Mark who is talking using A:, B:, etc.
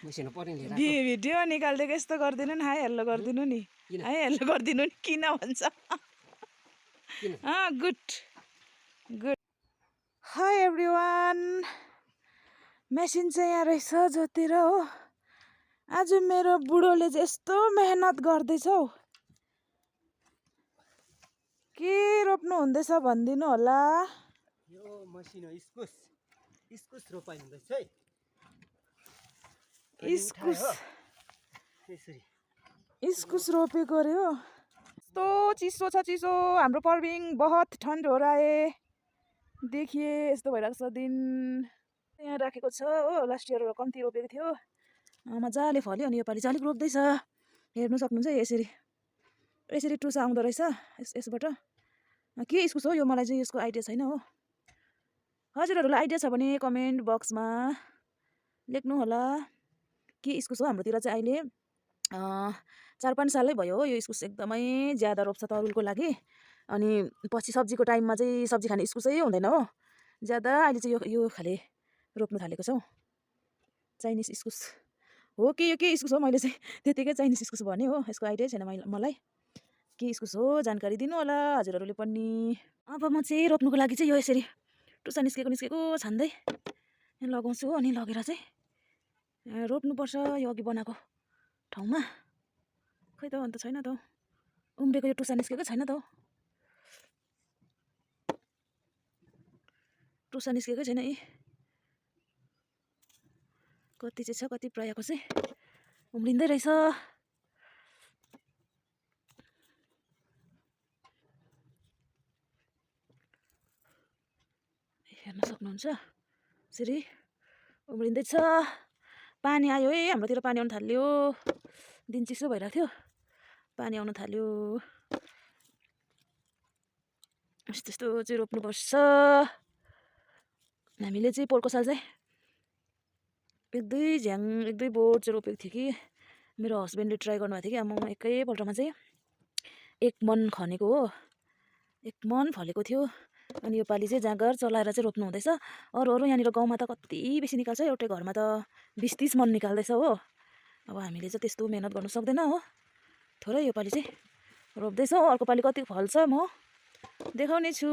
A: मसिनो पर्ने लिएर
B: भिडियो निकाल्दिएको यस्तो गरिदिनु नि हाई हेल्लो गरिदिनु नि हाई हेल्लो गरिदिनु नि किन भन्छ good good high everyone machine चाहिँ यहाँ रहेछ जोतिर हो आज मेरो बुढोले चाहिँ यस्तो मेहनत गर्दैछ हौ के रोप्नु हुँदैछ भनिदिनु होला
A: यो मसिनो इस्कुस रोपाइ हुँदैछ है
B: इस्कुस रोपेको अरे हो यस्तो चिसो छ चिसो हाम्रो पर्बिङ बहुत ठन्ड हो रहा है देखिए यस्तो भइरहेको छ दिन यहाँ राखेको छ हो लास्ट इयर कम्ती रोपेको थियो मजाले फल्यो अनि योपालि चाहिँ अलिक रोप्दैछ हेर्नु सक्नुहुन्छ यसरी यसरी टुसा आउँदो रहेछ यसबाट के इस्कुस हो यो मलाई चाहिँ यसको आइडिया छैन हो हजुरहरूलाई आइडिया छ भने कमेन्ट बक्समा लेख्नु होला के इस्कुस हो हाम्रोतिर चाहिँ अहिले 4-5 सालै भयो हो यो इस्कुस एकदमै ज्यादा रोप्छ तरुलको लागि अनि पछि सब्जीको टाइममा चाहिँ सब्जी खाने इस्कुसै हुँदैन हो ज्यादा अहिले चाहिँ यो खाले रोप्नु थालेको छौँ चाइनिज इस्कुस हो कि यो के इस्कुस हो मैले चाहिँ त्यतिकै चाइनिज इस्कुस भने हो यसको आइडिया छैन मलाई के इस्कुस हो जानकारी दिनु होला हजुरहरूले पनि अब म चाहिँ रोप्नुको लागि चाहिँ यो यसरी टुसा निस्केको छान्दै लगाउँछु अनि लगेर चाहिँ रोप्नुपर्छ यो अघि बनाएको ठाउँमा खै त अन्त छैन त उम्रेको यो टुसा निस्केको छैन त टुसा निस्केकै छैन यी कति चाहिँ छ कति प्रायको चाहिँ उम्रिँदै रहेछ हेर्न सक्नुहुन्छ यसरी उम्रिँदैछ पानी आयो है हाम्रोतिर पानी आउनु थाल्यो दिन चिसो भइरहेको थियो पानी आउनु थाल्यो यस्तो यस्तो चाहिँ रोप्नुपर्छ हामीले चाहिँ पोहोरको साल चाहिँ एक दुई बोट चाहिँ रोपेको थियो कि मेरो हस्बेन्डले ट्राई गर्नुभएको थियो कि म एकैपल्टमा चाहिँ 1 मन खनेको हो 1 मन फलेको थियो अनि योपालि चाहिँ जाँगर चलाएर चाहिँ रोप्नु हुँदैछ अरू यहाँनिर गाउँमा त कति बेसी निकाल्छ एउटै घरमा त 20-30 मन निकाल्दैछ हो अब हामीले चाहिँ त्यस्तो मेहनत गर्नु सक्दैन हो थोरै योपालि चाहिँ रोप्दैछौँ अर्को पालि कति फल्छ म देखाउने छु